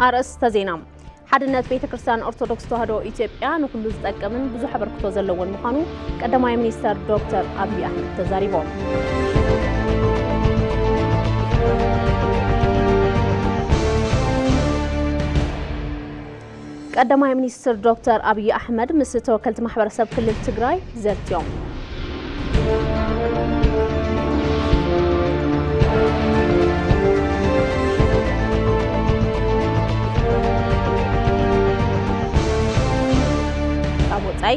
ኣርእስተ ዜና። ሓድነት ቤተ ክርስቲያን ኦርቶዶክስ ተዋህዶ ኢትዮጵያ ንኹሉ ዝጠቅምን ብዙሕ ኣበርክቶ ዘለዎን ምዃኑ ቀዳማይ ሚኒስተር ዶክተር ኣብይ ኣሕመድ ተዛሪቦም። ቀዳማይ ሚኒስትር ዶክተር ኣብይ ኣሕመድ ምስ ተወከልቲ ማሕበረሰብ ክልል ትግራይ ዘትዮም። ካብ ወጻኢ፣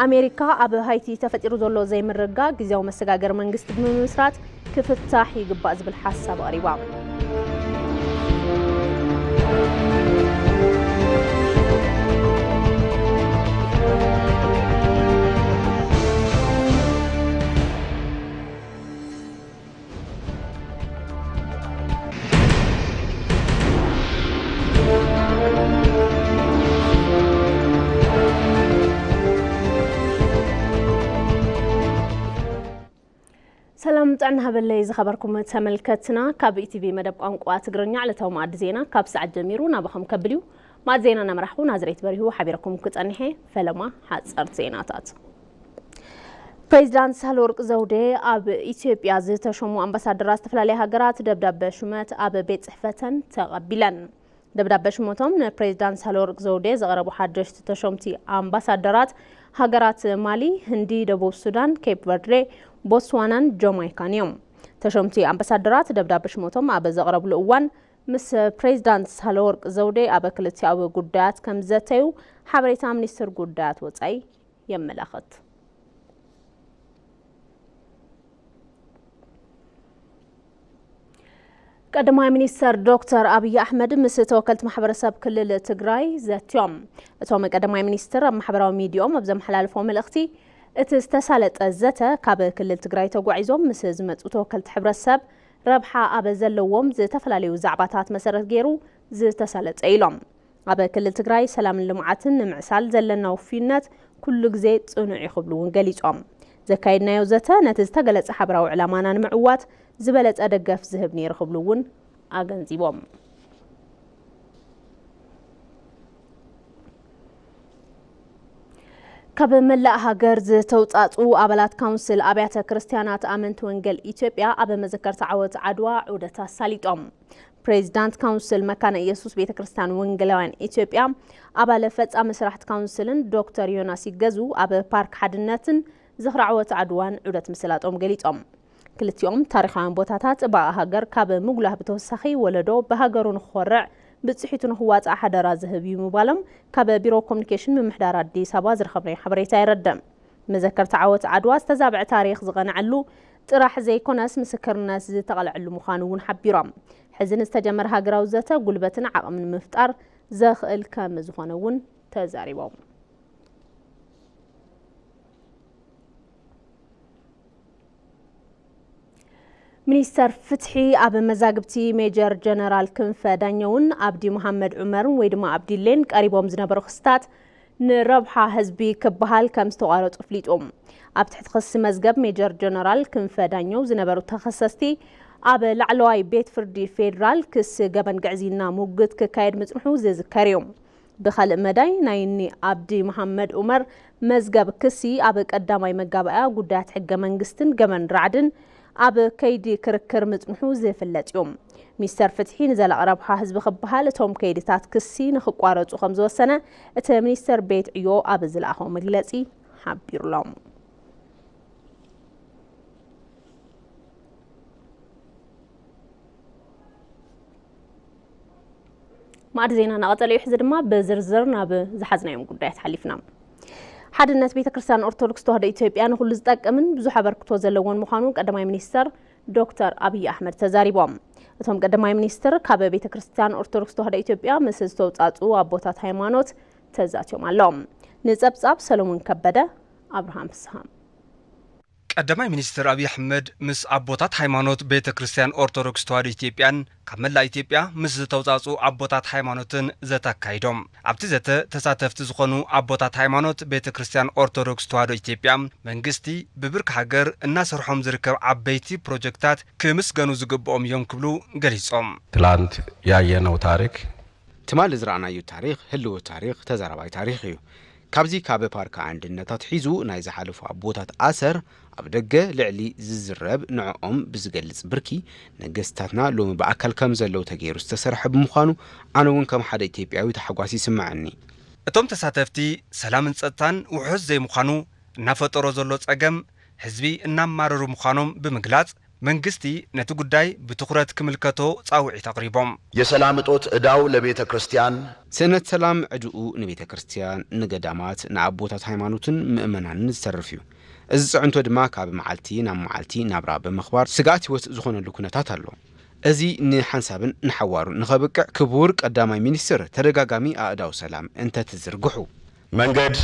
ኣሜሪካ ኣብ ሃይቲ ተፈጢሩ ዘሎ ዘይምርግጋእ ግዝያዊ መሰጋገሪ መንግስቲ ብምምስራት ክፍታሕ ይግባእ ዝብል ሓሳብ ኣቕሪባ። ሰላም ጥዕና ሃበለይ ዝኸበርኩም ተመልከትና፣ ካብ ኢቲቪ መደብ ቋንቋ ትግርኛ ዕለታዊ መኣዲ ዜና ካብ ሰዓት ጀሚሩ ናባኹም ከብል እዩ። መኣዲ ዜና እናመራሕኩ ናዝሬት በሪሁ ሓቢረኩም ክጸንሐ። ፈለማ ሓጸርቲ ዜናታት። ፕሬዚዳንት ሳህለወርቅ ዘውዴ ኣብ ኢትዮጵያ ዝተሾሙ ኣምባሳደራት ዝተፈላለያ ሃገራት ደብዳበ ሹመት ኣብ ቤት ጽሕፈተን ተቐቢለን። ደብዳበ ሽሞቶም ንፕሬዚዳንት ሳህለወርቅ ዘውዴ ዘቕረቡ ሓደሽቲ ተሾምቲ ኣምባሳደራት ሃገራት ማሊ፣ ህንዲ፣ ደቡብ ሱዳን፣ ኬፕ ቨርዴ፣ ቦትስዋናን ጃማይካን እዮም። ተሾምቲ ኣምባሳደራት ደብዳበ ሽሞቶም ኣብ ዘቕረብሉ እዋን ምስ ፕሬዚዳንት ሳህለወርቅ ዘውዴ ኣብ ክልቲኣዊ ጉዳያት ከም ዝዘተዩ ሓበሬታ ሚኒስትር ጉዳያት ወጻኢ የመላኽት። ቀዳማይ ሚኒስተር ዶክተር ኣብይ ኣሕመድ ምስ ተወከልቲ ማሕበረሰብ ክልል ትግራይ ዘትዮም። እቶም ቀዳማይ ሚኒስትር ኣብ ማሕበራዊ ሚዲያኦም ኣብ ዘመሓላለፎ መልእኽቲ፣ እቲ ዝተሳለጠ ዘተ ካብ ክልል ትግራይ ተጓዒዞም ምስ ዝመጹ ተወከልቲ ሕብረተሰብ ረብሓ ኣብ ዘለዎም ዝተፈላለዩ ዛዕባታት መሰረት ገይሩ ዝተሳለጠ ኢሎም። ኣብ ክልል ትግራይ ሰላምን ልምዓትን ንምዕሳል ዘለና ውፍይነት ኩሉ ግዜ ጽኑዕ እዩ ክብሉ እውን ገሊጾም። ዘካየድናዮ ዘተ ነቲ ዝተገለጸ ሓበራዊ ዕላማና ንምዕዋት ዝበለጸ ደገፍ ዝህብ ነይሩ ክብሉ እውን ኣገንዚቦም። ካብ መላእ ሃገር ዝተውጻጹ ኣባላት ካውንስል ኣብያተ ክርስቲያናት ኣመንቲ ወንጌል ኢትዮጵያ ኣብ መዘከርታ ዓወት ዓድዋ ዑደት ኣሳሊጦም። ፕሬዚዳንት ካውንስል መካነ ኢየሱስ ቤተ ክርስቲያን ወንጌላውያን ኢትዮጵያ ኣባል ፈጻሚ ስራሕቲ ካውንስልን ዶክተር ዮናስ ይገዙ ኣብ ፓርክ ሓድነትን ዝኽሪ ዓወት ዓድዋን ዑደት ምስላጦም ገሊጾም። ክልቲኦም ታሪኻውያን ቦታታት ጽባቐ ሃገር ካብ ምጉላህ ብተወሳኺ ወለዶ ብሃገሩ ንኽኾርዕ ብጽሒቱ ንኽዋጻእ ሓደራ ዝህብ እዩ ምባሎም ካብ ቢሮ ኮሚኒኬሽን ምምሕዳር ኣዲስ ኣበባ ዝረኸብናዮ ሓበሬታ የረድእ። መዘከርታ ዓወት ዓድዋ ዝተዛብዐ ታሪኽ ዝቐንዐሉ ጥራሕ ዘይኮነስ ምስክርነት ዝተቐልዐሉ ምዃኑ እውን ሓቢሮም። ሕዚ ንዝተጀመረ ሃገራዊ ዘተ ጉልበትን ዓቕምን ምፍጣር ዘኽእል ከም ዝኾነ እውን ተዛሪቦም። ሚኒስተር ፍትሒ ኣብ መዛግብቲ ሜጀር ጀነራል ክንፈ ዳኘውን ኣብዲ መሓመድ ዑመርን ወይ ድማ ኣብዲሌን ቀሪቦም ዝነበሩ ክስታት ንረብሓ ህዝቢ ክበሃል ከም ዝተቋረጹ ኣፍሊጡ። ኣብ ትሕቲ ክሲ መዝገብ ሜጀር ጀነራል ክንፈ ዳኘው ዝነበሩ ተኸሰስቲ ኣብ ላዕለዋይ ቤት ፍርዲ ፌዴራል ክሲ ገበን ግዕዝይና ሙግት ክካየድ ምጽንሑ ዝዝከር እዩ። ብኻልእ መዳይ ናይ እኒ ኣብዲ መሓመድ ዑመር መዝገብ ክሲ ኣብ ቀዳማይ መጋባእያ ጉዳያት ሕገ መንግስትን ገበን ራዕድን ኣብ ከይዲ ክርክር ምጽንሑ ዝፍለጥ እዩ። ሚኒስተር ፍትሒ ንዘላቒ ረብሓ ህዝቢ ክበሃል እቶም ከይድታት ክሲ ንኽቋረጹ ከም ዝወሰነ እቲ ሚኒስተር ቤት ዕዮ ኣብ ዝለኣኾ መግለጺ ሓቢሩሎም። ማዕድ ዜና እናቐጸለ እዩ። ሕዚ ድማ ብዝርዝር ናብ ዝሓዝናዮም ጉዳያት ሓሊፍና። ሓድነት ቤተ ክርስቲያን ኦርቶዶክስ ተዋህዶ ኢትዮጵያ ንኹሉ ዝጠቅምን ብዙሕ ኣበርክቶ ዘለዎን ምዃኑ ቀዳማይ ሚኒስተር ዶክተር ኣብይ ኣሕመድ ተዛሪቦም። እቶም ቀዳማይ ሚኒስትር ካብ ቤተ ክርስቲያን ኦርቶዶክስ ተዋህዶ ኢትዮጵያ ምስ ዝተውጻጹ ኣቦታት ሃይማኖት ተዛትዮም ኣለዉ። ንጸብጻብ ሰሎሞን ከበደ፣ ኣብርሃም ፍስሃ። ቀዳማይ ሚኒስትር ኣብይ ኣሕመድ ምስ ኣቦታት ሃይማኖት ቤተ ክርስቲያን ኦርቶዶክስ ተዋህዶ ኢትዮጵያን ካብ መላእ ኢትዮጵያ ምስ ዝተውጻጹ ኣቦታት ሃይማኖትን ዘተ ኣካይዶም። ኣብቲ ዘተ ተሳተፍቲ ዝኾኑ ኣቦታት ሃይማኖት ቤተ ክርስቲያን ኦርቶዶክስ ተዋህዶ ኢትዮጵያ፣ መንግስቲ ብብርኪ ሃገር እናሰርሖም ዝርከብ ዓበይቲ ፕሮጀክታት ክምስገኑ ዝግብኦም እዮም ክብሉ ገሊጾም። ትላንት ያየነው ታሪክ ትማሊ ዝረኣናዮ ታሪኽ ህልዊ ታሪኽ፣ ተዛራባይ ታሪኽ እዩ። ካብዚ ካብ ፓርክ ኣንድነት ኣትሒዙ ናይ ዝሓለፉ ኣቦታት ኣሰር ኣብ ደገ ልዕሊ ዝዝረብ ንዕኦም ብዝገልጽ ብርኪ ነገስታትና ሎሚ ብኣካል ከም ዘለዉ ተገይሩ ዝተሰርሐ ብምዃኑ ኣነ እውን ከም ሓደ ኢትዮጵያዊ ታሕጓስ ይስምዐኒ። እቶም ተሳተፍቲ ሰላምን ጸጥታን ውሑስ ዘይምዃኑ እናፈጠሮ ዘሎ ጸገም ህዝቢ እናማረሩ ምዃኖም ብምግላጽ መንግስቲ ነቲ ጉዳይ ብትኹረት ክምልከቶ ጻውዒት ኣቕሪቦም። የሰላም እጦት ዕዳው ለቤተ ክርስቲያን። ስእነት ሰላም ዕድኡ ንቤተ ክርስቲያን፣ ንገዳማት፣ ንኣቦታት ሃይማኖትን ምእመናንን ዝተርፍ እዩ። እዚ ጽዕንቶ ድማ ካብ መዓልቲ ናብ መዓልቲ ናብራ ብምኽባር ስግኣት ህይወት ዝኾነሉ ኩነታት ኣሎ። እዚ ንሓንሳብን ንሓዋሩን ንኸብቅዕ ክቡር ቀዳማይ ሚኒስትር ተደጋጋሚ ኣእዳው ሰላም እንተትዝርግሑ። መንገድ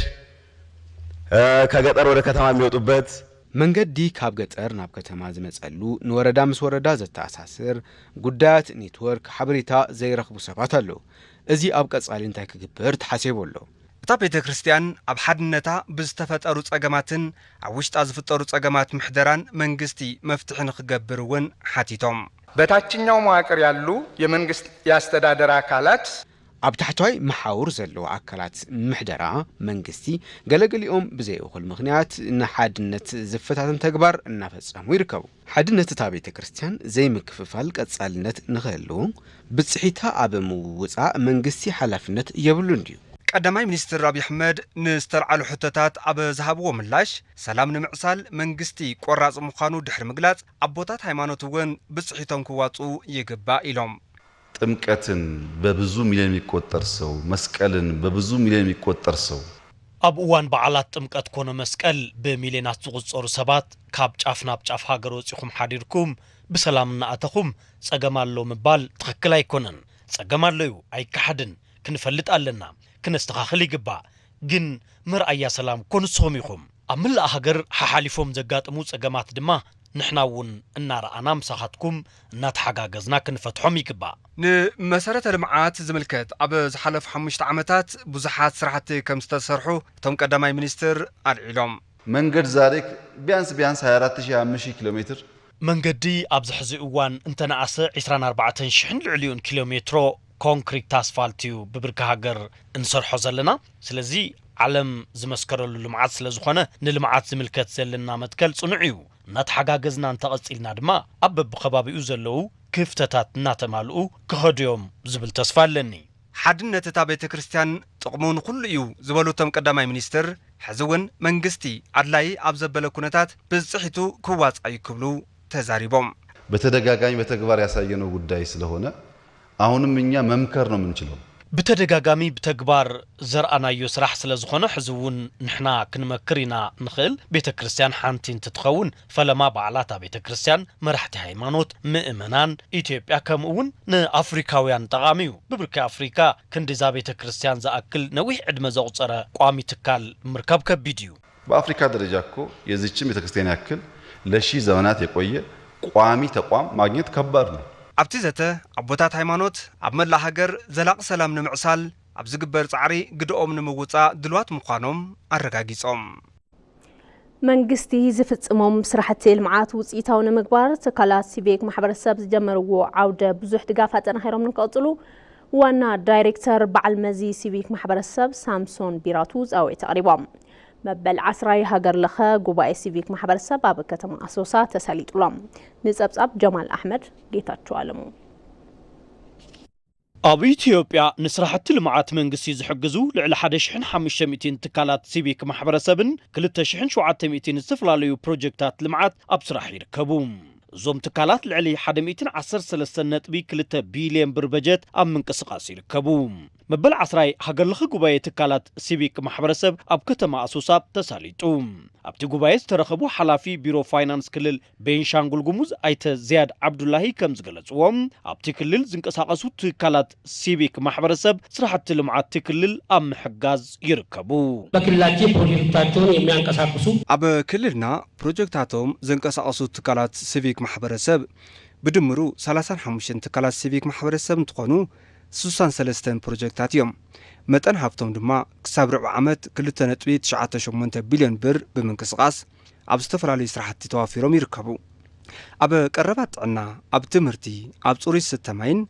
ከገጠር ወደ ከተማ የሚወጡበት መንገዲ ካብ ገጠር ናብ ከተማ ዝመጸሉ ንወረዳ ምስ ወረዳ ዘተኣሳስር ጉዳያት ኔትወርክ ሓበሬታ ዘይረኽቡ ሰባት ኣለዉ። እዚ ኣብ ቀጻሊ እንታይ ክግበር ተሓሲቡ ኣሎ? እታ ቤተ ክርስቲያን ኣብ ሓድነታ ብዝተፈጠሩ ጸገማትን ኣብ ውሽጣ ዝፍጠሩ ጸገማት ምሕደራን መንግስቲ መፍትሒ ንክገብር እውን ሓቲቶም። በታችኛው መዋቅር ያሉ የመንግስት የአስተዳደር አካላት ኣብ ታሕተዋይ መሓውር ዘለዉ ኣካላት ምሕደራ መንግስቲ ገለገሊኦም ብዘይ እኹል ምኽንያት ንሓድነት ዝፈታተን ተግባር እናፈጸሙ ይርከቡ። ሓድነት እታ ቤተ ክርስቲያን ዘይምክፍፋል ቀጻልነት ንኽህልው ብጽሒታ ኣብ ምውጻእ መንግስቲ ሓላፍነት የብሉን ድዩ? ቀዳማይ ሚኒስትር ኣብይ ኣሕመድ ንዝተልዓሉ ሕቶታት ኣብ ዝሃብዎ ምላሽ ሰላም ንምዕሳል መንግስቲ ቆራጽ ምዃኑ ድሕሪ ምግላጽ ኣቦታት ሃይማኖት እውን ብጽሒቶም ክዋጽኡ ይግባእ ኢሎም። ጥምቀትን በብዙ ሚሊዮን የሚቆጠር ሰው፣ መስቀልን በብዙ ሚሊዮን የሚቆጠር ሰው። ኣብ እዋን በዓላት ጥምቀት ኮነ መስቀል ብሚልዮናት ዝቑጸሩ ሰባት ካብ ጫፍ ናብ ጫፍ ሃገር ወጺኹም ሓዲርኩም ብሰላም እናኣተኹም ጸገም ኣሎ ምባል ትኽክል ኣይኮነን። ጸገም ኣሎ እዩ፣ ኣይከሓድን። ክንፈልጥ ኣለና፣ ክነስተኻኽል ይግባእ። ግን መርኣያ ሰላም እኮ ንስኹም ኢኹም። ኣብ መላእ ሃገር ሓሓሊፎም ዘጋጥሙ ጸገማት ድማ ንሕና እውን እናረኣና ምሳኻትኩም እናተሓጋገዝና ክንፈትሖም ይግባእ። ንመሰረተ ልምዓት ዝምልከት ኣብ ዝሓለፉ ሓሙሽተ ዓመታት ብዙሓት ስራሕቲ ከም ዝተሰርሑ እቶም ቀዳማይ ሚኒስትር ኣልዒሎም። መንገድ ዛሬ ቢያንስ ቢያንስ ሃያ ኣራት ሺህ፣ ሃያ ኣምስት ሺህ ኪሎ ሜትር መንገዲ ኣብዚ ሕዚ እዋን እንተነኣሰ ዒስራን ኣርባዕተን ሽሕን ልዕሊኡን ኪሎ ሜትሮ ኮንክሪት ኣስፋልት እዩ ብብርኪ ሃገር እንሰርሖ ዘለና። ስለዚ ዓለም ዝመስከረሉ ልምዓት ስለ ዝኾነ ንልምዓት ዝምልከት ዘለና መትከል ጽኑዕ እዩ። እናተሓጋገዝና እንተቐጺልና ድማ ኣብ በብኸባቢኡ ዘለዉ ክፍተታት እናተማልኡ ክኸዱ እዮም ዝብል ተስፋ ኣለኒ። ሓድነት እታ ቤተ ክርስቲያን ጥቕሙ ንኹሉ እዩ ዝበሉ እቶም ቀዳማይ ሚኒስትር፣ ሕዚ እውን መንግስቲ ኣድላዪ ኣብ ዘበለ ኩነታት ብጽሒቱ ክዋጻእ እዩ ክብሉ ተዛሪቦም። በተደጋጋሚ በተግባር ያሳየነው ጉዳይ ስለሆነ አሁንም እኛ መምከር ነው የምንችለው። ብተደጋጋሚ ብተግባር ዘርኣናዮ ስራሕ ስለ ዝኾነ ሕዚ እውን ንሕና ክንመክር ኢና ንኽእል። ቤተ ክርስቲያን ሓንቲ እንትትኸውን ፈለማ በዓላታ ቤተ ክርስቲያን፣ መራሕቲ ሃይማኖት፣ ምእመናን፣ ኢትዮጵያ ከምኡ እውን ንኣፍሪካውያን ጠቓሚ እዩ። ብብርኪ ኣፍሪካ ክንዲዛ ቤተ ክርስቲያን ዝኣክል ነዊሕ ዕድመ ዘቑፀረ ቋሚ ትካል ምርካብ ከቢድ እዩ። በአፍሪካ ደረጃ እኮ የዚችን ቤተክርስቲያን ያክል ለሺህ ዘመናት የቆየ ቋሚ ተቋም ማግኘት ከባድ ነው። ኣብቲ ዘተ ኣቦታት ሃይማኖት ኣብ መላእ ሃገር ዘላቒ ሰላም ንምዕሳል ኣብ ዝግበር ጻዕሪ ግደኦም ንምውጻእ ድልዋት ምዃኖም ኣረጋጊጾም። መንግስቲ ዝፍጽሞም ስራሕቲ ልምዓት ውፅኢታዊ ንምግባር ትካላት ሲቪክ ማሕበረሰብ ዝጀመርዎ ዓውደ ብዙሕ ድጋፍ ኣጠናኺሮም ንክቕፅሉ ዋና ዳይሬክተር በዓል መዚ ሲቪክ ማሕበረሰብ ሳምሶን ቢራቱ ፃውዒት ኣቕሪቦም። መበል ዓስራይ ሃገር ለኸ ጉባኤ ሲቪክ ማሕበረሰብ ኣብ ከተማ ኣሶሳ ተሳሊጡሎም። ንፀብፃብ ጀማል ኣሕመድ፣ ጌታቸው ኣለሙ። ኣብ ኢትዮጵያ ንስራሕቲ ልምዓት መንግስቲ ዝሕግዙ ልዕሊ ሓደ ሽሕን ሓሙሽተ ሚእትን ትካላት ሲቪክ ማሕበረሰብን ክልተ ሽሕን ሸውዓተ ሚእትን ዝተፈላለዩ ፕሮጀክታት ልምዓት ኣብ ስራሕ ይርከቡ። እዞም ትካላት ልዕሊ ሓደ ሚእትን ዓሰርተ ሰለስተን ነጥቢ ክልተ ቢልዮን ብር በጀት ኣብ ምንቅስቓስ ይርከቡ። መበል ዓስራይ ሃገር ለኸ ጉባኤ ትካላት ሲቪክ ማሕበረሰብ ኣብ ከተማ ኣሶሳ ተሳሊጡ። ኣብቲ ጉባኤ ዝተረኸቡ ሓላፊ ቢሮ ፋይናንስ ክልል ቤንሻንጉል ጉሙዝ ኣይተ ዝያድ ዓብዱላሂ ከም ዝገለፅዎ፣ ኣብቲ ክልል ዝንቀሳቐሱ ትካላት ሲቪክ ማሕበረሰብ ስራሕቲ ልምዓት እቲ ክልል ኣብ ምሕጋዝ ይርከቡ። በክልላችን ፕሮጀክቶቻቸውን የሚያንቀሳቅሱ ኣብ ክልልና ፕሮጀክታቶም ዘንቀሳቐሱ ትካላት ሲቪክ ማሕበረሰብ ብድምሩ ሰላሳን ሓሙሽተን ትካላት ሲቪክ ማሕበረሰብ እንትኾኑ፣ ስሳን ሰለስተን ፕሮጀክታት እዮም። መጠን ሃፍቶም ድማ ክሳብ ርብዒ ዓመት ክልተ ነጥቢ ትሽዓተ ሸሞንተ ቢልዮን ብር ብምንቅስቓስ ኣብ ዝተፈላለዩ ስራሕቲ ተዋፊሮም ይርከቡ። ኣብ ቀረባት ጥዕና፣ ኣብ ትምህርቲ፣ ኣብ ፅሩይ ዝስተ ማይን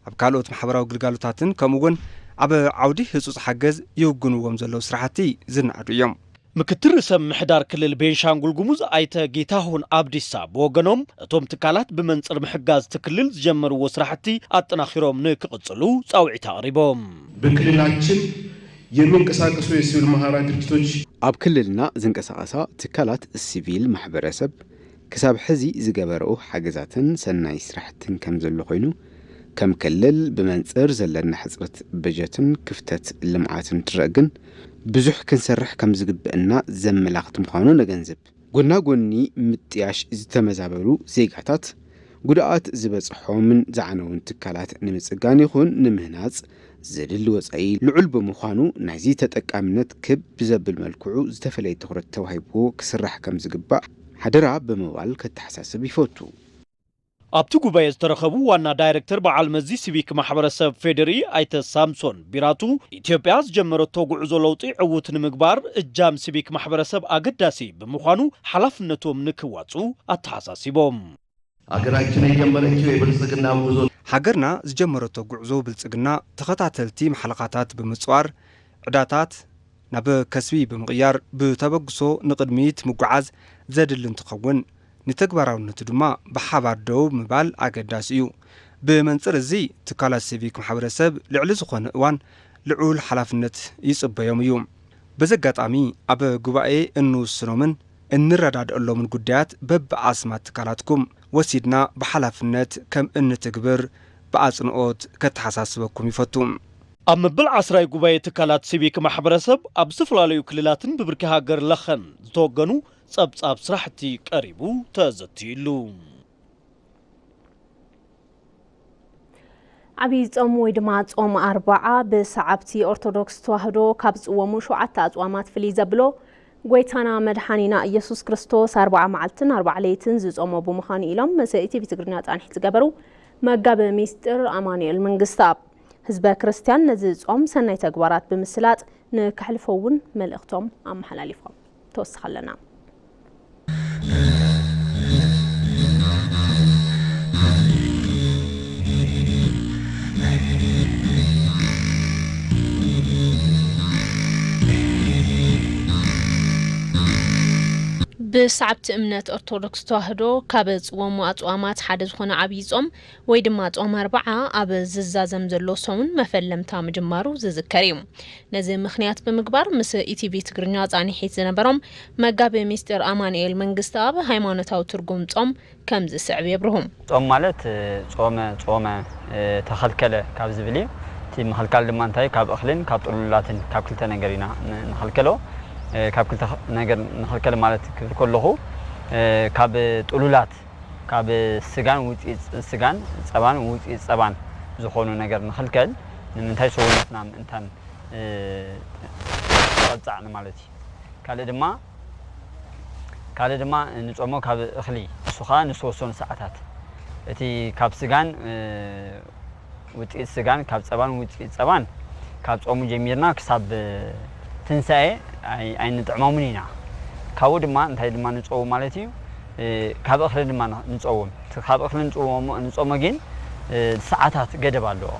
ኣብ ካልኦት ማሕበራዊ ግልጋሎታትን ከምኡ እውን ኣብ ዓውዲ ህጹጽ ሓገዝ ይውግንዎም ዘለዉ ስራሕቲ ዝነኣዱ እዮም። ምክትል ርእሰ ምምሕዳር ክልል ቤንሻንጉል ጉሙዝ ኣይተ ጌታሁን ኣብዲሳ ብወገኖም፣ እቶም ትካላት ብመንጽር ምሕጋዝ እቲ ክልል ዝጀመርዎ ስራሕቲ ኣጠናኺሮም ንክቕጽሉ ጻውዒት ኣቕሪቦም። በክልላችን የሚንቀሳቀሱ የሲቪል ማህበራዊ ድርጅቶች ኣብ ክልልና ዝንቀሳቐሳ ትካላት ሲቪል ማሕበረሰብ ክሳብ ሕዚ ዝገበረኦ ሓገዛትን ሰናይ ስራሕትን ከም ዘሎ ኮይኑ፣ ከም ክልል ብመንጽር ዘለና ሕጽረት በጀትን ክፍተት ልምዓትን ትረእ ግን ብዙሕ ክንሰርሕ ከም ዝግበእና ዘመላኽት ምዃኑ ነገንዝብ። ጎና ጎኒ ምጥያሽ ዝተመዛበሉ ዜጋታት፣ ጉድኣት ዝበጽሖምን ዝዓነዉን ትካላት ንምጽጋን ይኹን ንምህናጽ ዘድሊ ወጻኢ ልዑል ብምዃኑ፣ ናይዚ ተጠቃምነት ክብ ብዘብል መልክዑ ዝተፈለየ ትኹረት ተዋሂብዎ ክስራሕ ከም ዝግባእ ሓደራ ብምባል ከተሓሳስብ ይፈቱ። ኣብቲ ጉባኤ ዝተረኸቡ ዋና ዳይረክተር በዓል መዚ ሲቪክ ማሕበረሰብ ፌዴሪ ኣይተ ሳምሶን ቢራቱ፣ ኢትዮጵያ ዝጀመረቶ ጉዕዞ ለውጢ ዕዉት ንምግባር እጃም ሲቪክ ማሕበረሰብ ኣገዳሲ ብምዃኑ ሓላፍነቶም ንክዋፁ ኣተሓሳሲቦም። ሀገራችን የጀመረችው የብልጽግና ጉዞ ሃገርና ዝጀመረቶ ጉዕዞ ብልጽግና ተኸታተልቲ ማሕለኻታት ብምጽዋር ዕዳታት ናብ ከስቢ ብምቕያር ብተበግሶ ንቕድሚት ምጉዓዝ ዘድሊ እንትኸውን፣ ንተግባራውነቱ ድማ ብሓባር ደው ምባል ኣገዳሲ እዩ። ብመንጽር እዚ ትካላት ሲቪክ ማሕበረሰብ ልዕሊ ዝኾነ እዋን ልዑል ሓላፍነት ይጽበዮም እዩ። በዚ ኣጋጣሚ ኣብ ጉባኤ እንውስኖምን እንረዳድኣሎምን ጉዳያት በብኣስማት ትካላትኩም ወሲድና ብሓላፍነት ከም እንትግብር ብኣጽንኦት ከተሓሳስበኩም ይፈቱ። ኣብ መበል ዓስራይ ጉባኤ ትካላት ሲቪክ ማሕበረሰብ ኣብ ዝተፈላለዩ ክልላትን ብብርኪ ሃገር ለኸን ዝተወገኑ ጸብጻብ ስራሕቲ ቀሪቡ ተዘትዩሉ። ዓብዪ ጾም ወይ ድማ ጾም ኣርብዓ ብሰዓብቲ ኦርቶዶክስ ተዋህዶ ካብ ዝጽወሙ ሸውዓተ ኣጽዋማት ፍልይ ዘብሎ፣ ጎይታና መድሓኒና ኢየሱስ ክርስቶስ ኣርብዓ መዓልትን ኣርብዓ ለይትን ዝጾሞ ብምዃኑ ኢሎም ምስ ኢቲቪ ትግርኛ ጻንሒት ዝገበሩ መጋቢ ሚስጢር ኣማኑኤል መንግስተኣብ፣ ህዝበ ክርስትያን ነዚ ጾም ሰናይ ተግባራት ብምስላጥ ንከሕልፎ እውን መልእኽቶም ኣመሓላሊፎም። ተወስኽ ኣለና። ብሰዓብቲ እምነት ኦርቶዶክስ ተዋህዶ ካብ ዝጽወሙ ኣጽዋማት ሓደ ዝኾነ ዓብዪ ጾም ወይ ድማ ጾም ኣርብዓ ኣብ ዝዛዘም ዘሎ ሰሙን መፈለምታ ምጅማሩ ዝዝከር እዩ። ነዚ ምኽንያት ብምግባር ምስ ኢቲቪ ትግርኛ ጻኒሒት ዝነበሮም መጋቢ ሚስጢር ኣማኑኤል መንግስተኣብ ሃይማኖታዊ ትርጉም ጾም ከም ዝስዕብ የብርሁ። ጾም ማለት ጾመ ጾመ ተኸልከለ ካብ ዝብል እዩ። እቲ ምኽልካል ድማ እንታይ ካብ እኽልን ካብ ጥሉላትን ካብ ክልተ ነገር ኢና ንኸልከሎ። ካብ ክልተ ነገር ንኸልከል ማለት ክብል ከለኹ ካብ ጥሉላት ካብ ስጋን ውፅኢት ስጋን ጸባን ውፅኢት ጸባን ዝኾኑ ነገር ንኽልከል ንምንታይ ሰውነትና ምእንታን ጸብጻዕ ንማለት እዩ። ካልእ ድማ ካልእ ድማ ንጾሞ ካብ እኽሊ እሱ ኸዓ ንዝተወሰኑ ሰዓታት እቲ ካብ ስጋን ውፅኢት ስጋን ካብ ፀባን ውፅኢት ፀባን ካብ ጾሙ ጀሚርና ክሳብ ትንሳኤ ኣይንጥዕሞምን ኢና። ካብኡ ድማ እንታይ ድማ ንፀው ማለት እዩ ካብ እኽሊ ድማ ንፀውም ካብ እኽሊ ንፀውሞ ግን ሰዓታት ገደብ ኣለዎ።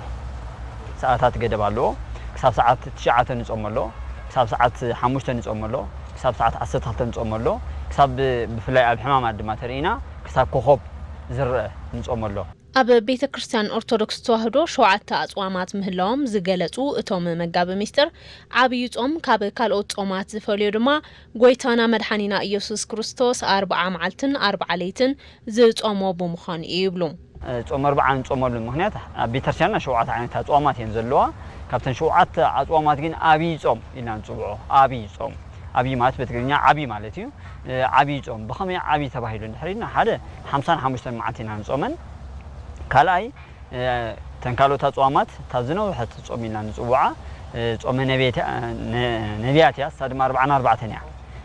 ሰዓታት ገደብ ኣለዎ። ክሳብ ሰዓት ትሽዓተ ንፀሞ ኣሎ፣ ክሳብ ሰዓት ሓሙሽተ ንፀሞ ኣሎ፣ ክሳብ ሰዓት ዓሰርተ ክልተ ንፀሞ ኣሎ፣ ክሳብ ብፍላይ ኣብ ሕማማት ድማ ተርኢና ክሳብ ኮኾብ ዝረአ ንፀሞ ኣሎ። ኣብ ቤተ ክርስቲያን ኦርቶዶክስ ተዋህዶ ሸውዓተ ኣጽዋማት ምህላዎም ዝገለጹ እቶም መጋቢ ሚስጥር፣ ዓብዩ ጾም ካብ ካልኦት ጾማት ዝፈልዮ ድማ ጎይታና መድሓኒና ኢየሱስ ክርስቶስ ኣርብዓ መዓልትን ኣርብዓ ለይትን ዝጾሞ ብምዃኑ እዩ ይብሉ። ጾም ኣርብዓ ንጾመሉ ምኽንያት ኣብ ቤተክርስትያንና ሸውዓተ ዓይነት ኣጽዋማት እየን ዘለዋ። ካብተን ሸውዓተ ኣጽዋማት ግን ዓብዪ ጾም ኢልና ንጽውዖ። ዓብዪ ጾም፣ ዓብዪ ማለት በትግርኛ ዓቢ ማለት እዩ። ዓብዪ ጾም ብኸመይ ዓብዪ ተባሂሉ እንድሕር ኢልና ሓደ ሓምሳን ሓሙሽተን መዓልቲ ኢና ንጾመን። ካልኣይ ተን ካልኦት ኣጽዋማት እታ ዝነውሐት ጾም ኢልና ንጽውዓ ጾመ ነቢያት እያ። እሳ ድማ ኣርብዓን ኣርባዕተን እያ።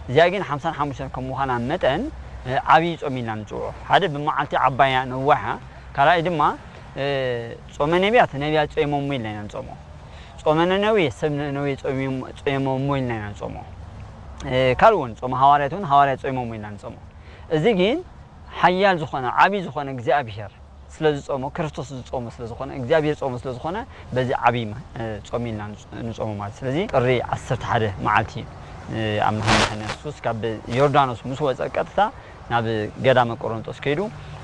እዚኣ ግን ሓምሳን ሓሙሽተን ከም ምዃና መጠን ዓብዪ ጾም ኢልና ንጽውዖ። ሓደ ብመዓልቲ ዓባያ ነዋሕ እያ። ካልኣይ ድማ ጾመ ነቢያት ነቢያት ጾይሞሞ ኢልና ኢና ንጾሞ። ጾመ ነነዌ ሰብ ነነዌ ጾይሞሞ ኢልና ኢና ንጾሞ። ካልእ እውን ጾመ ሃዋርያት እውን ሃዋርያት ጾይሞሞ ኢልና ንጾሞ። እዚ ግን ሓያል ዝኾነ ዓብዪ ዝኾነ እግዚኣብሔር ስለ ዝጾሞ፣ ክርስቶስ ዝጾሞ ስለ ዝኾነ፣ እግዚኣብሔር ጾሞ ስለ ዝኾነ፣ በዚ ዓብዪ ማ-፣ እ፣ ጾም ኢልና ንጽ-፣ ንጾሞ ማለት። ስለዚ ጥሪ ዓሰርተ ሓደ መዓልቲ፣ እ፣ ኣብ መሃመ የሱስ ካብ ዮርዳኖስ ምስ ወጸ ቀጥታ ናብ ገዳመ ቆሮንጦስ ከይዱ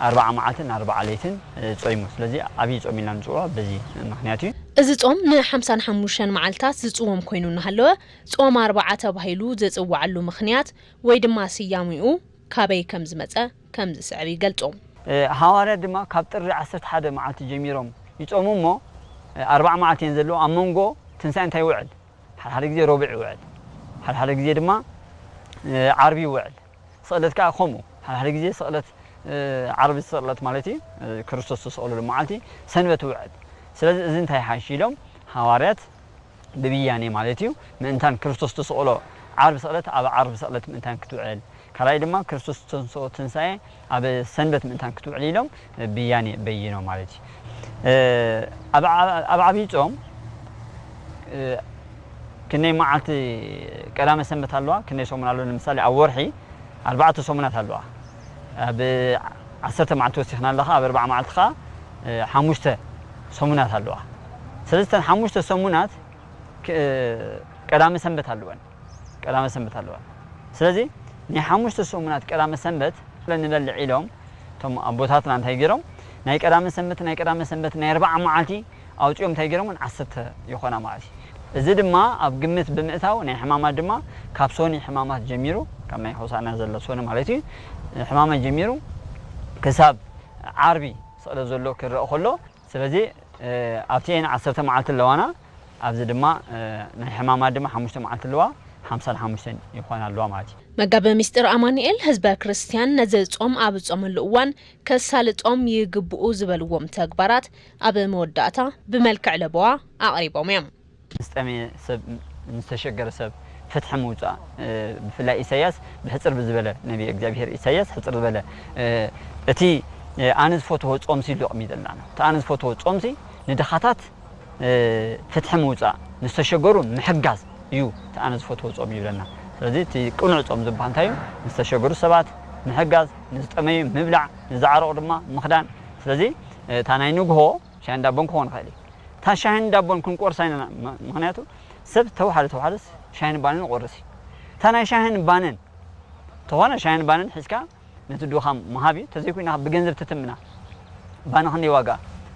ኣርባዓ መዓልትን ኣርባዓ ለይትን፣ እ፣ ጾይሙ። ስለዚ ዓብዪ ጾም ኢልና ንጽውዖ በዚ ምኽንያት እዩ። እዚ ጾም ንሓምሳን ሓሙሽተን መዓልታት ዝጽወም ኮይኑ እናሃለወ፣ ጾም ኣርብዓ ተባሂሉ ዝጽዋዓሉ ምኽንያት ወይ ድማ ስያሜኡ ካበይ ከም ዝመጸ ከም ዝስዕብ ይገልጾ። እ፣ ሃዋርያት ድማ ካብ ጥሪ ዓሰርተ ሓደ መዓልቲ ጀሚሮም ይጾሙ እሞ፣ እ፣ ኣርባዓ መዓልቲ እየን ዘለዎ። ኣብ መንጎ ትንሳኤ እንታይ ይውዕል? ሓደ ሓደ ግዜ ረቡዕ ይውዕል፣ ሓደ ሓደ ግዜ ድማ፣ እ፣ ዓርቢ ይውዕል። ስቕለት ከኣ ከምኡ፣ ሓደ ሓደ ግዜ ስቕለት፣ እ፣ ዓርቢ ስቕለት ማለት እዩ፣ እ፣ ክርስቶስ ዝተሰቕለሉ መዓልቲ ሰንበት ይውዕል። ስለዚ እዚ እንታይ ይሓይሽ ኢሎም ሃዋርያት ብብያኔ ማለት እዩ። ምእንታን ክርስቶስ ተሰቕሎ ዓርቢ ስቕለት ኣብ ዓርቢ ስቕለት ምእንታን ክትውዕል፣ ካልኣይ ድማ ክርስቶስ ተንስኦ ትንሳኤ ኣብ ሰንበት ምእንታን ክትውዕል ኢሎም ብያኔ በይኖም ማለት እዩ። እ፣ ኣብ ዓ-፣ ኣብ ዓብዪ ጾም፣ እ፣ ክንደይ መዓልቲ ቀዳመ ሰንበት ኣለዋ፣ ክንደይ ሰሙን ኣለዋ? ንምሳሌ ኣብ ወርሒ ኣርባዕተ ሰሙናት ኣለዋ። ኣብ ዓሰርተ መዓልቲ ወሲኽና ኣለኻ፣ ኣብ ኣርባዓ መዓልቲ ኸዓ፣ እ፣ ሓሙሽተ ሰሙናት ኣለዋ። ስለዚ እተን ሓሙሽተ ሰሙናት ክ-፣ ቀዳመ ሰንበት ኣለወን። ቀዳመ ሰንበት ኣለወን። ስለዚ ናይ ሓሙሽተ ሰሙናት ቀዳመ ሰንበት ንበልዕ ኢሎም እቶም ኣቦታትና እንታይ ገይሮም? ናይ ቀዳመ ሰንበት፣ ናይ ቀዳመ ሰንበት ናይ ኣርባዓ መዓልቲ ኣውፂኦም እንታይ ገይሮም? ዓሰርተ ይኾና ማለት እዩ። እዚ ድማ ኣብ ግምት ብምእታው ናይ ሕማማት ድማ ካብ ሶኒ ሕማማት ጀሚሩ፣ ካብ ናይ ሆሳዕና ዘሎ ሶኒ ማለት እዩ፣ ሕማማት ጀሚሩ ክሳብ ዓርቢ ስቕለት ዘሎ ክረአ ከሎ፣ ስለዚ፣ እ፣ ኣብቲ ኤን ዓሰርተ መዓልቲ ኣለዋና፣ ኣብዚ ድማ፣ እ፣ ናይ ሕማማት ድማ ሓሙሽተ መዓልቲ ኣለዋ፣ ሓምሳን ሓሙሽተን ይኾና ኣለዋ ማለት እዩ። መጋቢ ምስጢር ኣማኑኤል፣ ህዝበ ክርስትያን ነዚ ጾም ኣብ ጾመሉ እዋን ከሳልጦም ይግብኡ ዝበልዎም ተግባራት ኣብ መወዳእታ ብመልክዕ ለበዋ ኣቕሪቦም እዮም። ንዝጠመየ ሰብ፣ ንዝተሸገረ ሰብ ፍትሒ ምውጻእ፣ እ፣ ብፍላይ ኢሳያስ ብሕጽር ብዝበለ፣ ነቢይ እግዚኣብሔር ኢሳያስ ሕጽር ዝበለ፣ እ፣ እቲ፣ እ፣ ኣነ ዝፈትዎ ጾምሲ ኢሉ ኣቕሚጠልና ኣሎ። እቲ ኣነ ዝፈትዎ ጾምሲ ንድኻታት፣ እ፣ ፍትሒ ምውጻእ፣ ንዝተሸገሩ ምሕጋዝ እዩ እቲ ኣነ ዝፈትዎ ጾም ይብለና። ስለዚ እቲ ቅኑዕ ጾም ዝበሃል እንታይ እዩ? ንዝተሸገሩ ሰባት ምሕጋዝ፣ ንዝጠመዩ ምብላዕ፣ ንዝዓረቑ ድማ ምኽዳን። ስለዚ እታ ናይ ንግሆ ሻሂን ዳቦን ክኾን ይኽእል እዩ። እታ ሻሂን ዳቦን ክንቆርሳ ኢና፣ ም-፣ ምኽንያቱ ሰብ ተዋሓደ ተዋሓደስ ሻሂን ባንን ይቆርስ እዩ። እታ ናይ ሻሂን ባንን ተኾነ ሻሂን ባንን ሒዝካ ነቲ ድኻም ምሃብ እዩ። ተዘይኮይና ብገንዘብ ትትምና። ባኒ ክንደይ ዋጋ?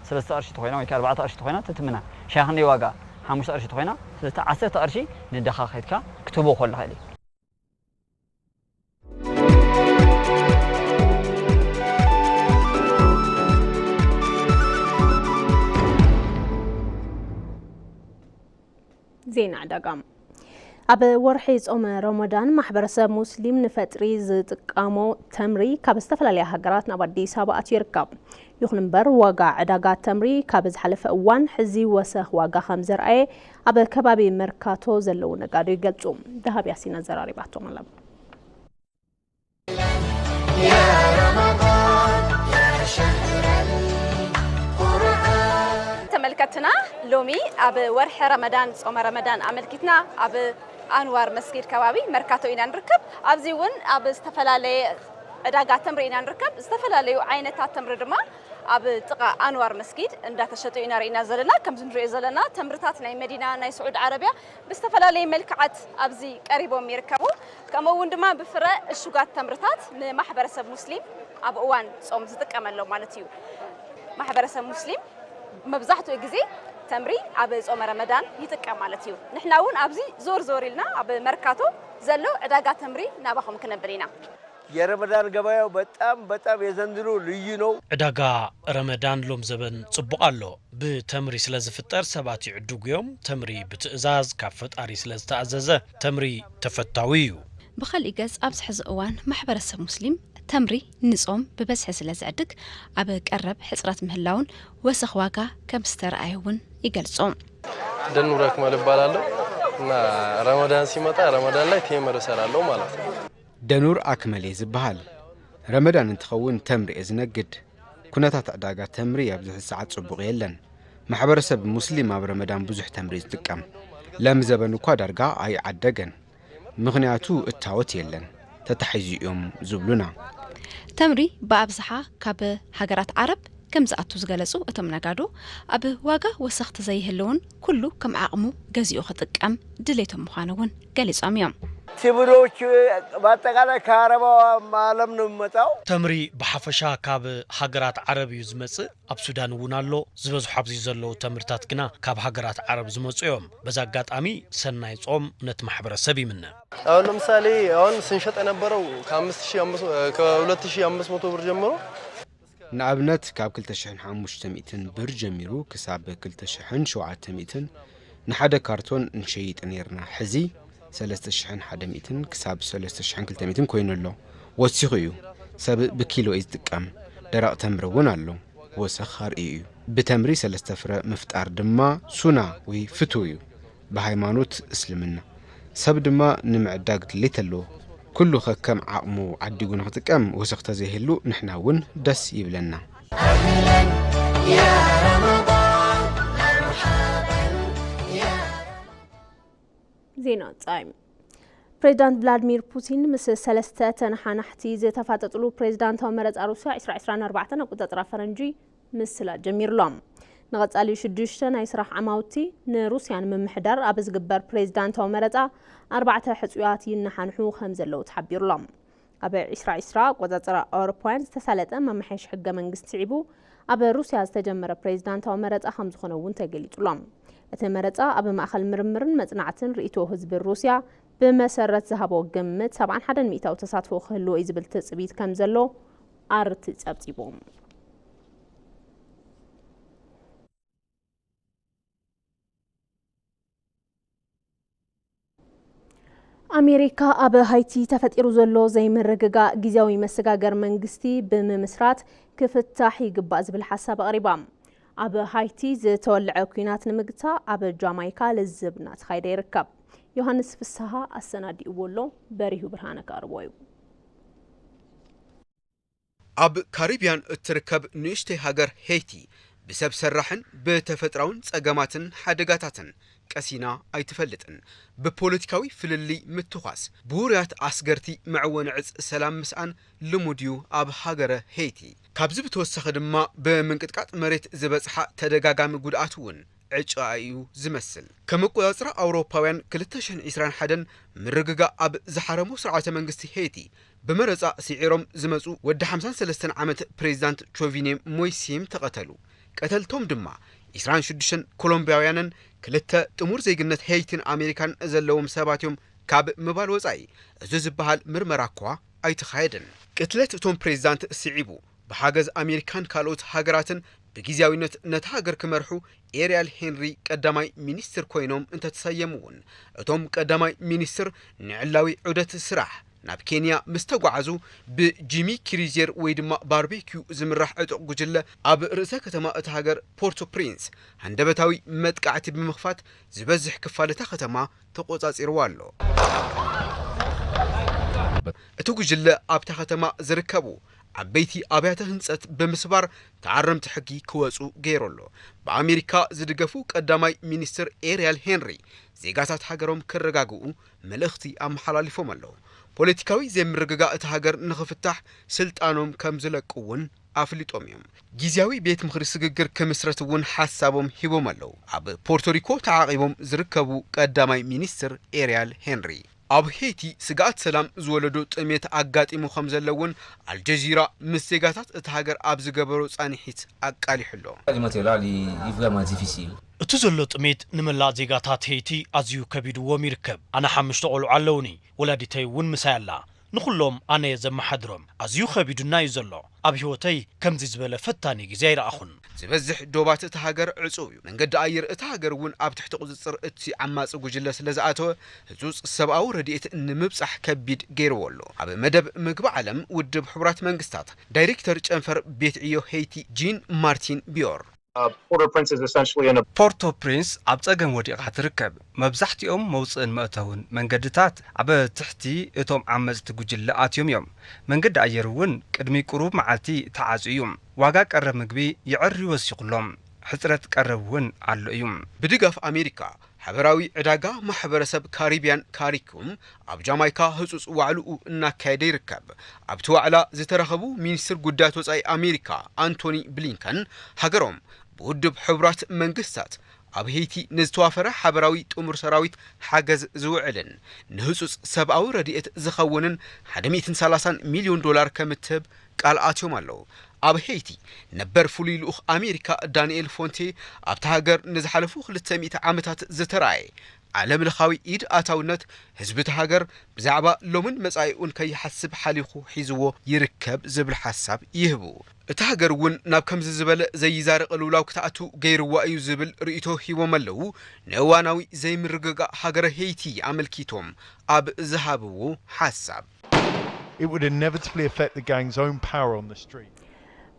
ሰለስተ ቅርሺ ተኾይና ወይ ከዓ ኣርባዕተ ቅርሺ ተኾይና ትትምና። ሻሂ ክንደይ ዋጋ? ሓሙሽተ ቅርሺ ተኾይና፣ ስለዚ እታ ዓሰርተ ቅርሺ ንድኻ ከይድካ ክትህቦ ከሎ ይኽእል እዩ። ዜና ዕዳጋ። ኣብ ወርሒ ጾመ ረመዳን ማሕበረሰብ ሙስሊም ንፈጥሪ ዝጥቀሞ ተምሪ ካብ ዝተፈላለያ ሃገራት ናብ ኣዲስ ኣበባ ኣትዩ ይርከብ። ይኹን እምበር ዋጋ ዕዳጋ ተምሪ ካብ ዝሓለፈ እዋን ሕዚ ወሰኽ ዋጋ ከም ዘርኣየ ኣብ ከባቢ መርካቶ ዘለዉ ነጋዶ ይገልጹ። ደሃብ ያሲን ኣዘራሪባቶም ኣላ። ተመልከትና፣ ሎሚ ኣብ ወርሒ ረመዳን፣ ጾመ ረመዳን ኣመልኪትና ኣብ ኣንዋር መስጊድ ከባቢ መርካቶ ኢና ንርከብ። ኣብዚ እውን ኣብ ዝተፈላለየ ዕዳጋ ተምሪ ኢና ንርከብ። ዝተፈላለዩ ዓይነታት ተምሪ ድማ ኣብ ጥቓ ኣንዋር መስጊድ እንዳተሸጡ ኢና ርኢና ዘለና። ከምዚ ንሪኦ ዘለና ተምርታት ናይ መዲና፣ ናይ ስዑድ ዓረብያ ብዝተፈላለየ መልክዓት ኣብዚ ቀሪቦም ይርከቡ። ከምኡ እውን ድማ ብፍረ እሹጋት ተምርታት ንማሕበረሰብ ሙስሊም ኣብ እዋን ጾም ዝጥቀመሎም ማለት እዩ። ማሕበረሰብ ሙስሊም መብዛሕትኡ ግዜ ተምሪ ኣብ ጾመ ረመዳን ይጥቀም ማለት እዩ። ንሕና እውን ኣብዚ ዞር ዞር ኢልና ኣብ መርካቶ ዘሎ ዕዳጋ ተምሪ ናባኹም ክነብል ኢና። የረመዳን ገበያው በጣም በጣም የዘንድሮ ልዩ ነው። ዕዳጋ ረመዳን ሎም ዘበን ጽቡቕ ኣሎ። ብተምሪ ስለ ዝፍጠር ሰባት ይዕድጉ እዮም። ተምሪ ብትእዛዝ ካብ ፈጣሪ ስለ ዝተኣዘዘ ተምሪ ተፈታዊ እዩ። ብኸሊእ ገጽ ኣብዚ ሕዚ እዋን ማሕበረሰብ ሙስሊም ተምሪ ንጾም ብበዝሒ ስለ ዝዕድግ ኣብ ቀረብ ሕጽረት ምህላውን ወሰኽ ዋጋ ከም ዝተረኣየ እውን ይገልጹ። ደኑር አክመል እባላለሁ እና ረመዳን ሲመጣ ረመዳን ላይ ቴምር እሰራለሁ ማለት ነው። ደኑር ኣክመል እየ ዝበሃል። ረመዳን እንትኸውን ተምሪ እየ ዝነግድ። ኩነታት ዕዳጋ ተምሪ ኣብዚ ሕዚ ሰዓት ጽቡቕ የለን። ማሕበረሰብ ሙስሊም ኣብ ረመዳን ብዙሕ ተምሪ እዩ ዝጥቀም። ለም ዘበን እኳ ዳርጋ ኣይዓደገን። ምኽንያቱ እታወት የለን። ተታሒዙ እዮም ዝብሉና። ተምሪ ብኣብዝሓ ካብ ሃገራት ዓረብ ከም ዝኣቱ ዝገለጹ እቶም ነጋዶ፣ ኣብ ዋጋ ወሰኽቲ ዘይህልውን ኩሉ ከም ዓቕሙ ገዚኡ ክጥቀም ድሌቶም ምዃኑ እውን ገሊጾም እዮም። ትብሎች በአጠቃላይ ከአረባው ዓለም ነው የሚመጣው። ተምሪ ብሓፈሻ ካብ ሃገራት ዓረብ እዩ ዝመጽእ። ኣብ ሱዳን እውን ኣሎ። ዝበዝሑ ኣብዚ ዘለዉ ተምርታት ግና ካብ ሃገራት ዓረብ ዝመጹ እዮም። በዚ ኣጋጣሚ ሰናይ ጾም ነቲ ማሕበረሰብ ይምነ። አሁን ለምሳሌ አሁን ስንሸጥ የነበረው ከአምስት ሺህ አምስት ከሁለት ሺህ አምስት መቶ ብር ጀምሮ ንኣብነት ካብ ክልተ ሽሕን ሓሙሽተ ሚእትን ብር ጀሚሩ ክሳብ ክልተ ሽሕን ሸውዓተ ሚእትን ንሓደ ካርቶን ንሸይጥ ነይርና። ሕዚ ሰለስተ ሽሕን ሓደ ሚእትን ክሳብ ሰለስተ ሽሕን ክልተ ሚእትን ኮይኑ ኣሎ። ወሲኹ እዩ። ሰብ ብኪሎ እዩ ዝጥቀም። ደረቕ ተምሪ እውን ኣሎ። ወሰኽ ኣርእዩ እዩ። ብተምሪ ሰለስተ ፍረ ምፍጣር ድማ ሱና ወይ ፍትው እዩ። ብሃይማኖት እስልምና ሰብ ድማ ንምዕዳግ ድሌት ኣለዎ። ኩሉ ከከም ዓቕሙ ዓዲጉ ንኽጥቀም ወሰኽ ተዘይህሉ ንሕና እውን ደስ ይብለና። ዜና ወጻኢ። ፕሬዚዳንት ቭላድሚር ፑቲን ምስ ሰለስተ ተነሓናሕቲ ዝተፋጠጥሉ ፕሬዚዳንታዊ መረጻ ሩስያ ዕስራ ዕስራን ኣርባዕተን ኣቆጻጽራ ፈረንጂ ምስላ ጀሚሩ ኣሎ። ንቐጻሊ ሽዱሽተ ናይ ስራሕ ዓማውቲ ንሩስያ ንምምሕዳር ኣብ ዝግበር ፕሬዚዳንታዊ መረጻ ኣርባዕተ ሕጹያት ይነሓንሑ ከም ዘለዉ ተሓቢሩ ኣሎ። ኣብ ዕስራ ዕስራ ኣቆጻጽራ ኣውሮፓውያን ዝተሳለጠ መማሓየሺ ሕገ መንግስቲ ስዒቡ ኣብ ሩስያ ዝተጀመረ ፕሬዚዳንታዊ መረጻ ከም ዝኾነ እውን ተገሊጹ ኣሎ። እቲ መረጻ ኣብ ማእኸል ምርምርን መጽናዕትን ርእይቶ ህዝቢ ሩስያ ብመሰረት ዝሃቦ ግምት ሰብዓን ሓደን ሚእታዊ ተሳትፎ ክህልዎ እዩ ዝብል ትጽቢት ከም ዘሎ ኣርቲ ጸብጺቡ። ኣሜሪካ ኣብ ሃይቲ ተፈጢሩ ዘሎ ዘይምርግጋእ ግዝያዊ መሰጋገር መንግስቲ ብምምስራት ክፍታሕ ይግባእ ዝብል ሓሳብ ኣቕሪባ። ኣብ ሃይቲ ዝተወልዐ ኲናት ንምግታእ ኣብ ጃማይካ ልዝብ እናተኻየደ ይርከብ። ዮሃንስ ፍስሃ ኣሰናዲእዎ ኣሎ፣ በሪሁ ብርሃነ ከቕርቦ እዩ። ኣብ ካሪብያን እትርከብ ንእሽተይ ሃገር ሄይቲ ብሰብ ሰራሕን ብተፈጥራውን ጸገማትን ሓደጋታትን ቀሲና ኣይትፈልጥን። ብፖለቲካዊ ፍልልይ ምትኳስ፣ ብውሩያት ኣስገርቲ መዕወኒ ዕጽ ሰላም ምስኣን ልሙድ እዩ ኣብ ሃገረ ሄይቲ። ካብዚ ብተወሳኺ ድማ ብምንቅጥቃጥ መሬት ዝበጽሓ ተደጋጋሚ ጉድኣት እውን ዕጫኣ እዩ ዝመስል። ከም ኣቆጻጽራ ኣውሮፓውያን ክልተ ሽሕን ዕስራን ሓደን ምርግጋእ ኣብ ዝሓረሞ ስርዓተ መንግስቲ ሄይቲ ብመረጻ ስዒሮም ዝመጹ ወዲ ሓምሳን ሰለስተን ዓመት ፕሬዚዳንት ቾቪኔ ሞይሲም ተቐተሉ። ቀተልቶም ድማ ዕስራን ሽዱሽተን ኮሎምቢያውያንን ክልተ ጥሙር ዜግነት ሄይቲን ኣሜሪካን ዘለዎም ሰባት እዮም ካብ ምባል ወጻኢ እዚ ዝበሃል ምርመራ እኳ ኣይተኻየደን። ቅትለት እቶም ፕሬዚዳንት ስዒቡ ብሓገዝ ኣሜሪካን ካልኦት ሃገራትን ብግዝያዊነት ነታ ሃገር ክመርሑ ኤርያል ሄንሪ ቀዳማይ ሚኒስትር ኮይኖም እንተተሰየሙ እውን እቶም ቀዳማይ ሚኒስትር ንዕላዊ ዑደት ስራሕ ናብ ኬንያ ምስ ተጓዓዙ ብጂሚ ክሪዜር ወይ ድማ ባርቤኪዩ ዝምራሕ ዕጡቕ ጉጅለ ኣብ ርእሰ ከተማ እታ ሃገር ፖርቶ ፕሪንስ ሃንደበታዊ መጥቃዕቲ ብምኽፋት ዝበዝሕ ክፋል እታ ከተማ ተቖጻጺርዋ ኣሎ። እቲ ጉጅለ ኣብታ ከተማ ዝርከቡ ዓበይቲ ኣብያተ ህንጸት ብምስባር ተኣረምቲ ሕጊ ክወጹ ገይሩ ኣሎ። ብኣሜሪካ ዝድገፉ ቀዳማይ ሚኒስትር ኤርያል ሄንሪ ዜጋታት ሃገሮም ክረጋግኡ መልእኽቲ ኣመሓላሊፎም ኣለዉ። ፖለቲካዊ ዘይምርግጋእ እታ ሃገር ንኽፍታሕ ስልጣኖም ከም ዝለቁ እውን ኣፍሊጦም እዮም። ግዝያዊ ቤት ምኽሪ ስግግር ክምስረት እውን ሓሳቦም ሂቦም ኣለዉ። ኣብ ፖርቶሪኮ ተዓቒቦም ዝርከቡ ቀዳማይ ሚኒስትር ኤርያል ሄንሪ ኣብ ሄይቲ ስግኣት ሰላም ዝወለዶ ጥሜት ኣጋጢሙ ከም ዘሎ እውን ኣልጀዚራ ምስ ዜጋታት እታ ሃገር ኣብ ዝገበሮ ጻንሒት ኣቃሊሑ ኣሎ። L'alimentaire là, il est vraiment difficile. እቲ ዘሎ ጥሜት ንመላእ ዜጋታት ሄይቲ ኣዝዩ ከቢድዎም ይርከብ። ኣነ ሓሙሽተ ቆልዑ ኣለውኒ፣ ወላዲተይ እውን ምሳይ ኣላ። ንኹሎም ኣነ እየ ዘመሓድሮም። ኣዝዩ ከቢዱና እዩ ዘሎ። ኣብ ህይወተይ ከምዚ ዝበለ ፈታኒ ግዜ ኣይረኣኹን። ዝበዝሕ ዶባት እታ ሃገር ዕጹው እዩ። መንገዲ ኣየር እታ ሃገር እውን ኣብ ትሕቲ ቁጽጽር እቲ ዓማጺ ጉጅለ ስለ ዝኣተወ ህጹጽ ሰብኣዊ ረድኤት ንምብጻሕ ከቢድ ገይርዎ ኣሎ። ኣብ መደብ ምግቢ ዓለም ውድብ ሕቡራት መንግስታት ዳይሬክተር ጨንፈር ቤት ዕዮ ሄይቲ ጂን ማርቲን ቢዮር Port-au-Prince is essentially in a ፖርቶ ፕሪንስ ኣብ ጸገም ወዲቓ ትርከብ። መብዛሕትኦም መውጽእን መእተውን መንገድታት ኣብ ትሕቲ እቶም ዓመጽቲ ጉጅለ ኣትዮም እዮም። መንገዲ ኣየር እውን ቅድሚ ቁሩብ መዓልቲ ተዓጽዩ እዩ። ዋጋ ቀረብ ምግቢ የዐሪ ወሲኹ ኣሎ። ሕጽረት ቀረብ እውን ኣሎ እዩ። ብድጋፍ ኣሜሪካ ሓበራዊ ዕዳጋ ማሕበረሰብ ካሪብያን ካሪኮም ኣብ ጃማይካ ህጹጽ ዋዕልኡ እናካየደ ይርከብ። ኣብቲ ዋዕላ ዝተረኸቡ ሚኒስትር ጉዳያት ወጻኢ ኣሜሪካ ኣንቶኒ ብሊንከን፣ ሃገሮም ብውድብ ሕቡራት መንግስታት ኣብ ሄይቲ ንዝተዋፈረ ሓበራዊ ጥሙር ሰራዊት ሓገዝ ዝውዕልን ንህጹጽ ሰብኣዊ ረድኤት ዝኸውንን ሓደ ሚእትን ሰላሳን ሚልዮን ዶላር ከምትህብ ቃል ኣትዮም ኣለዉ። ኣብ ሄይቲ ነበር ፍሉይ ልኡኽ ኣሜሪካ ዳንኤል ፎንቴ፣ ኣብታ ሃገር ንዝሓለፉ ክልተ ሚእቲ ዓመታት ዝተራእየ ዓለምለኻዊ ኢድ ኣታውነት፣ ህዝቢ እታ ሃገር ብዛዕባ ሎምን መጻኢኡን ከይሓስብ ሓሊኹ ሒዝዎ ይርከብ ዝብል ሓሳብ ይህቡ። እታ ሃገር እውን ናብ ከምዚ ዝበለ ዘይዛረ ቅልውላው ክትኣቱ ገይርዋ እዩ ዝብል ርእይቶ ሂቦም ኣለዉ። ንእዋናዊ ዘይምርግጋእ ሃገረ ሄይቲ ኣመልኪቶም ኣብ ዝሃብዎ ሓሳብ፣ It would inevitably affect the gang's own power on the street.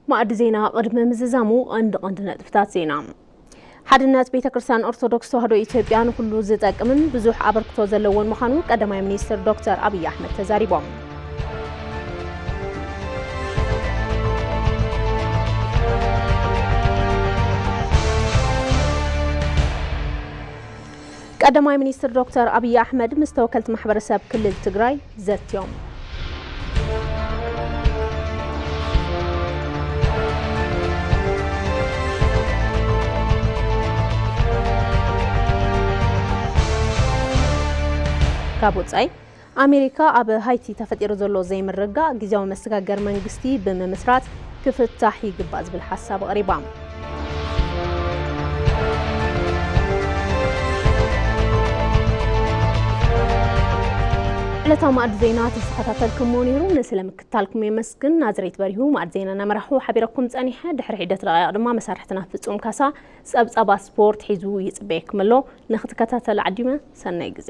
ማዕዲ ዜና ቅድሚ ምዝዛሙ ቀንዲ ቀንዲ ነጥብታት ዜና። ሓድነት ቤተ ክርስቲያን ኦርቶዶክስ ተዋህዶ ኢትዮጵያ ንኹሉ ዝጠቅምን ብዙሕ ኣበርክቶ ዘለዎን ምዃኑ ቀዳማይ ሚኒስትር ዶክተር ኣብይ ኣሕመድ ተዛሪቦም። ቀዳማይ ሚኒስትር ዶክተር ኣብይ ኣሕመድ ምስ ተወከልቲ ማሕበረሰብ ክልል ትግራይ ዘትዮም። ካብ ወጻኢ፣ ኣሜሪካ ኣብ ሃይቲ ተፈጢሩ ዘሎ ዘይምርግጋእ ግዝያዊ መሰጋገሪ መንግስቲ ብምምስራት ክፍታሕ ይግባእ ዝብል ሓሳብ ኣቕሪባ። ዕለታዊ ማዕዲ ዜና ተዝተኸታተልኩሞ ነይሩ። ንስለ ምክታልኩም የመስግን። ናዝሬት በሪሁ ማዕዲ ዜና እናመራሕኹ ሓቢረኩም ጸኒሐ። ድሕሪ ሒደት ደቂቕ ድማ መሳርሕትና ፍጹም ካሳ ጸብጻባት ስፖርት ሒዙ ይጽበየኩም ኣሎ። ንኽትከታተሉ ዓዲመ። ሰናይ ግዜ።